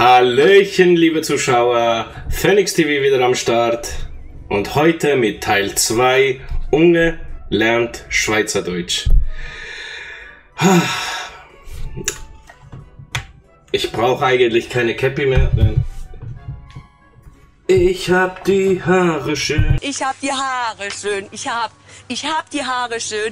Hallöchen, liebe Zuschauer, Phoenix TV wieder am Start und heute mit Teil 2, Unge lernt Schweizerdeutsch. Ich brauche eigentlich keine Cappy mehr, denn ich hab die Haare schön. Ich hab die Haare schön, ich hab die Haare schön.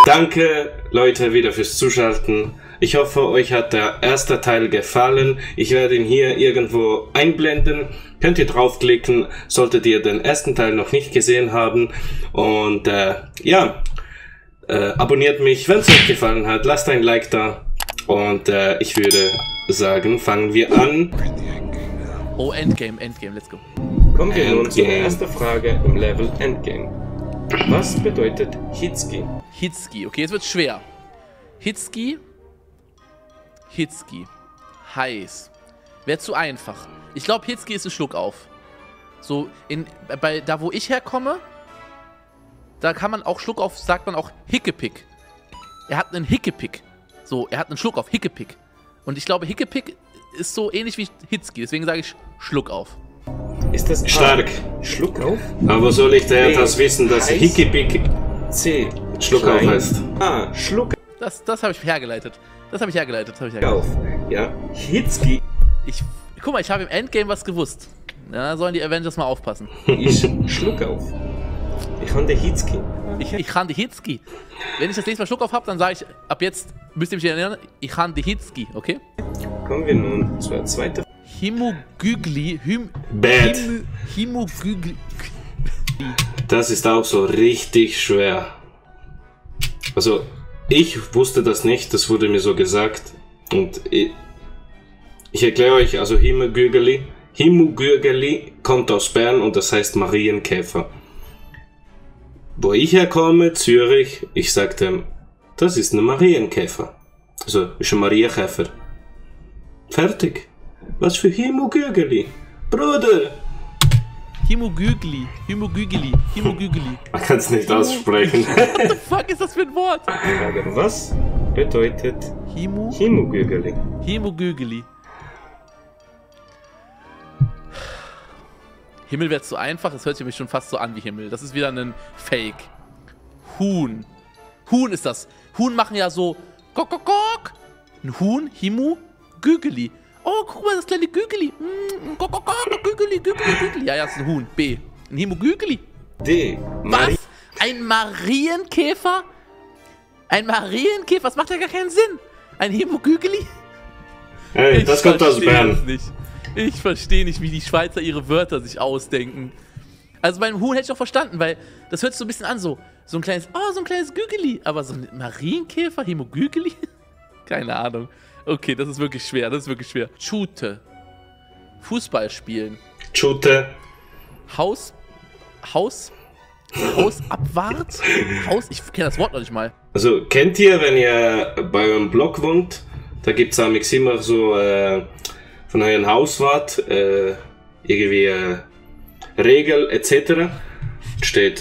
Danke, Leute, wieder fürs Zuschalten. Ich hoffe, euch hat der erste Teil gefallen. Ich werde ihn hier irgendwo einblenden. Könnt ihr draufklicken, solltet ihr den ersten Teil noch nicht gesehen haben. Und abonniert mich, wenn es euch gefallen hat. Lasst ein Like da. Und ich würde sagen, fangen wir an. Oh, Endgame, let's go. Kommen wir nun zur ersten Frage im Level Endgame. Was bedeutet Hitski? Hitski, okay, jetzt wird's schwer. Hitski, heiß. Wäre zu einfach. Ich glaube, Hitski ist ein Schluck auf. So, da wo ich herkomme, da kann man auch Schluck auf, sagt man auch Hickepick. Er hat einen Hickepick. So, er hat einen Schluck auf, Hickepick. Und ich glaube, Hickepick ist so ähnlich wie Hitski, deswegen sage ich Schluck auf. Ist das Stark. Schluck auf? Aber soll ich der B. das wissen, dass Heiß. C. Schluck auf Klein. heißt? A. Schluck Das habe ich hergeleitet. auf. Ja. Hitski Guck mal, ich habe im Endgame was gewusst. Ja, sollen die Avengers mal aufpassen. ist Schluck auf. Ich habe den Hitski. Ich kann die Hitski. Wenn ich das nächste Mal Schluck auf habe, dann sage ich, ab jetzt müsst ihr mich erinnern, ich kann die Hitski, okay? Kommen wir nun zur zweiten. Himogügli. Bad. Himogügli. Das ist auch so richtig schwer. Also, ich wusste das nicht, das wurde mir so gesagt. Und ich erkläre euch, also Himogügli kommt aus Bern und das heißt Marienkäfer. Wo ich herkomme, Zürich, ich sagte, das ist ein Marienkäfer. Also, ist ein Marienkäfer. Fertig. Was für Himogügli? Bruder! Himogügli. Man kann es nicht aussprechen. What the fuck ist das für ein Wort? Frage. Was bedeutet Himogügeli? Himogügli. Himmel wäre zu einfach, das hört sich mich schon fast so an wie Himmel. Das ist wieder ein Fake. Huhn. Huhn ist das. Huhn machen ja so Kok, Kok, Kok. Ein Huhn, Himu, Gügeli. Oh, guck mal, das kleine Gügeli. Kok, Kok, Kok, Gügeli. Ja, das ist ein Huhn. B. Ein Himu, Gügeli. D. Was? Ein Marienkäfer? Ein Marienkäfer? Das macht ja gar keinen Sinn. Ein Himu, Gügeli? Hey, das kommt aus Bern. Ich verstehe nicht, wie die Schweizer ihre Wörter sich ausdenken. Also beim Huhn hätte ich auch verstanden, weil das hört sich so ein bisschen an, so ein kleines Gügeli. Aber so ein Marienkäfer, Hemogügeli? Keine Ahnung. Okay, das ist wirklich schwer, Chute. Fußball spielen. Chute. Hausabwart? Ich kenne das Wort noch nicht mal. Also, kennt ihr, wenn ihr bei eurem Block wohnt, da gibt es immer so von euren Hauswart irgendwie Regel etc. Steht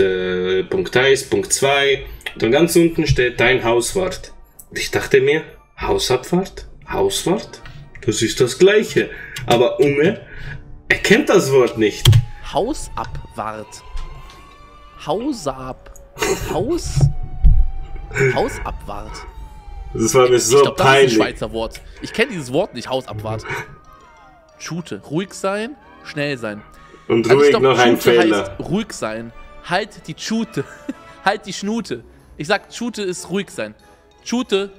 Punkt 1, Punkt 2 und dann ganz unten steht dein Hauswart. Und ich dachte mir, Hausabwart? Hauswart? Das ist das Gleiche. Aber Unge erkennt das Wort nicht. Hausabwart. Hausabwart. Das war mir so Ich glaube, das ist ein peinlich. Schweizer Wort. Ich kenne dieses Wort nicht, Hausabwart. Chute. Ruhig sein, schnell sein. Und Also ruhig ich glaub, noch ein Chute Fehler. heißt ruhig sein. Halt die Chute. Halt die Schnute. Ich sag, Chute ist ruhig sein. Chute,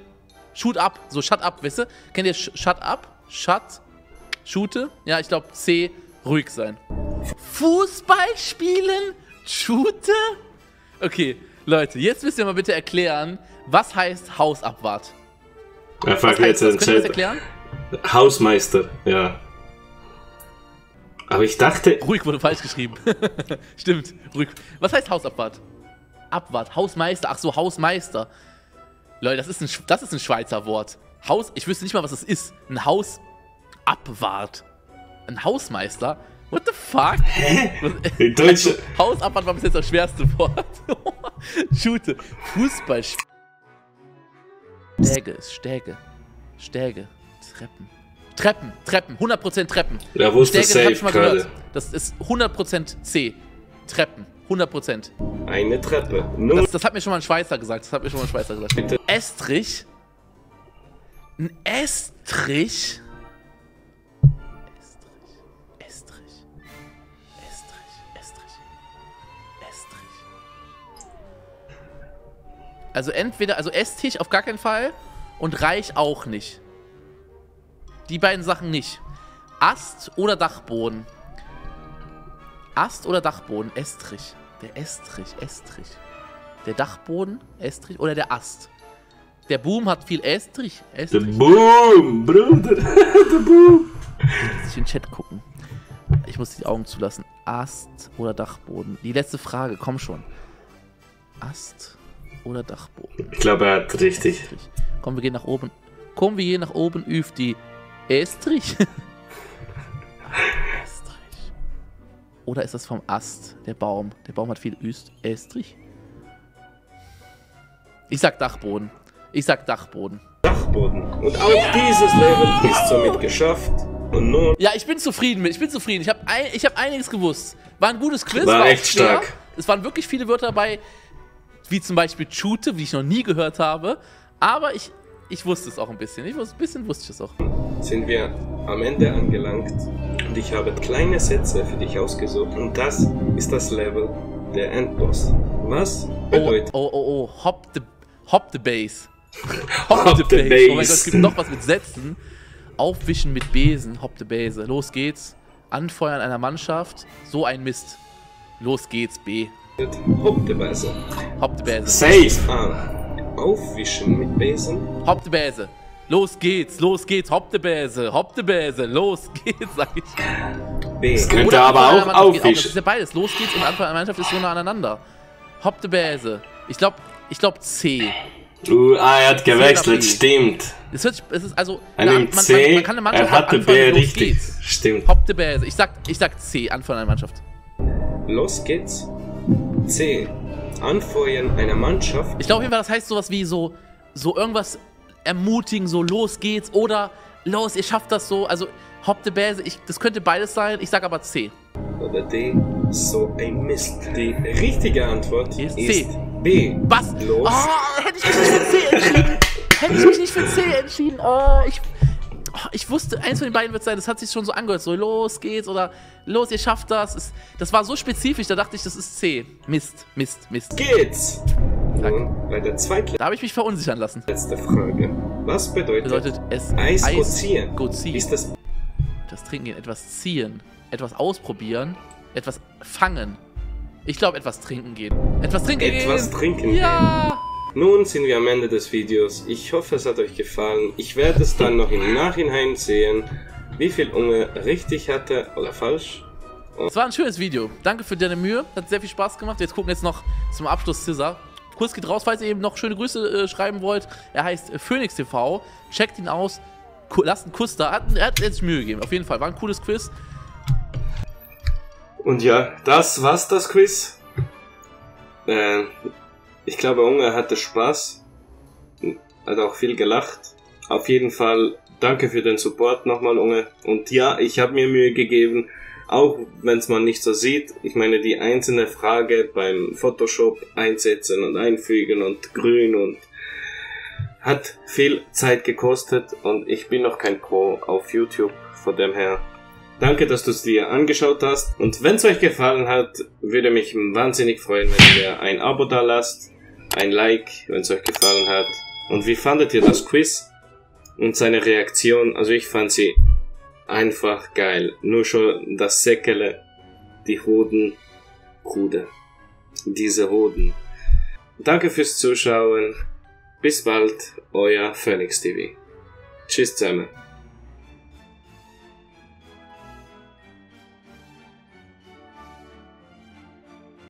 shoot up. So, shut up, weißt du? Kennt ihr shut up? Chute? Ja, ich glaube, C, ruhig sein. Fußball spielen? Chute? Okay, Leute, jetzt müsst ihr mal bitte erklären, was heißt Hausabwart? Er fragt jetzt das? den Könnt ihr das Chat. erklären? Hausmeister, ja. Aber ich dachte, Ruhig wurde falsch geschrieben. Stimmt, ruhig. Was heißt Hausabwart? Abwart, Hausmeister. Ach so, Hausmeister. Leute, das ist ein Schweizer Wort. Ich wüsste nicht mal, was das ist. Ein Hausabwart. Ein Hausmeister? What the fuck? Hä? In Deutsch. Also, Hausabwart war bis jetzt das schwerste Wort. Chute. Fußball. Stäge ist Stäge. Stäge. Treppen. Treppen, 100% Treppen. Ja, wo ist das Stärke, hab ich safe mal gehört. gerade? Das ist 100% C. Treppen, 100%. Eine Treppe. Nun Das hat mir schon mal ein Schweizer gesagt. bitte. Estrich. Ein Estrich. Also entweder, also Esstisch auf gar keinen Fall und Reich auch nicht. Die beiden Sachen nicht. Ast oder Dachboden? Ast oder Dachboden? Estrich. Der Estrich. Der Dachboden, Estrich oder der Ast? Der Boom hat viel Estrich. Der Boom, Bruder. Der Boom. Ich muss in den Chat gucken. Ich muss die Augen zulassen. Ast oder Dachboden? Die letzte Frage, komm schon. Ast oder Dachboden? Ich glaube, er hat richtig. Estrich. Komm, wir gehen nach oben. Üf die Estrich. Estrich. Oder ist das vom Ast, der Baum? Der Baum hat viel Estrich. Ich sag Dachboden. Dachboden. Und auch dieses Level ist somit geschafft. Und nun... Ja, ich bin zufrieden. Ich habe einiges gewusst. War ein gutes Quiz. War echt auch schwer. stark. Es waren wirklich viele Wörter dabei, wie zum Beispiel Chute, die ich noch nie gehört habe. Aber ich wusste es auch ein bisschen. Ein bisschen wusste ich es auch. Sind wir am Ende angelangt. Und ich habe kleine Sätze für dich ausgesucht. Und das ist das Level der Endboss. Was bedeutet... Oh. Hop the Base. Hop the Oh mein Gott, es Base. gibt noch was mit Sätzen. Aufwischen mit Besen. Hop the Base. Los geht's. Anfeuern einer Mannschaft. So ein Mist. Los geht's, B. Hop the Base. Hop the Base. Safe. A. Aufwischen mit Besen. Hop the Base. Los geht's. Hop the Base. Los geht's, sag ich. B. Das könnte Oder aber Anfeuern auch einer Mannschaft geht auch. Das aufwischen. ist ja beides. Los geht's und Anfeuern einer Mannschaft ist so nah aneinander. Hop the Base. Ich glaub C. Er hat gewechselt, C. stimmt. Es ist also. Er nimmt C, man kann eine Mannschaft er hatte anfeuern, B los richtig. geht's. Stimmt. Hop the Base. Ich sag C. Anfeuern einer Mannschaft. Los geht's. C. Anfeuern einer Mannschaft. Ich glaube, das heißt sowas wie so irgendwas ermutigen, so los geht's oder los, ihr schafft das so. Also Hop the Base, das könnte beides sein. Ich sag aber C. Oder D. So ein Mist. Die richtige Antwort Ist ist C. B. Was? Los. Hätte ich mich nicht für C entschieden. Ich wusste, eins von den beiden wird sein, das hat sich schon so angehört. So, los geht's oder los, ihr schafft das. Das war so spezifisch, da dachte ich, das ist C. Mist. Geht's. Zack. Und bei der Da habe ich mich verunsichern lassen. zweitletzten Frage. Was bedeutet es Eis gozieren? gozieren? Ist das Etwas trinken gehen, etwas ziehen, etwas ausprobieren, etwas fangen. Ich glaube, etwas trinken gehen. Etwas trinken gehen. Ja. Nun sind wir am Ende des Videos. Ich hoffe, es hat euch gefallen. Ich werde es dann noch im Nachhinein sehen, wie viel Unge richtig hatte oder falsch. Es war ein schönes Video. Danke für deine Mühe. Hat sehr viel Spaß gemacht. Wir gucken jetzt noch zum Abschluss Scissor. Kurs geht raus, falls ihr eben noch schöne Grüße schreiben wollt. Er heißt Phoenix TV. Checkt ihn aus. Lasst einen Kuss da. Er hat jetzt Mühe gegeben. Auf jeden Fall. War ein cooles Quiz. Und ja, das war's, das Quiz. Ich glaube, Unge hatte Spaß. Hat auch viel gelacht. Auf jeden Fall danke für den Support nochmal, Unge. Und ja, ich habe mir Mühe gegeben, auch wenn es man nicht so sieht. Ich meine, die einzelne Frage beim Photoshop einsetzen und einfügen und grün und hat viel Zeit gekostet und ich bin noch kein Pro auf YouTube, von dem her. Danke, dass du es dir angeschaut hast. Und wenn es euch gefallen hat, würde mich wahnsinnig freuen, wenn ihr ein Abo da lasst, ein Like, wenn es euch gefallen hat. Und wie fandet ihr das Quiz und seine Reaktion? Also ich fand sie einfach geil. Nur schon das Säckele, die Hoden, Bruder. Diese Hoden. Danke fürs Zuschauen. Bis bald, euer Phoenix TV. Tschüss zusammen.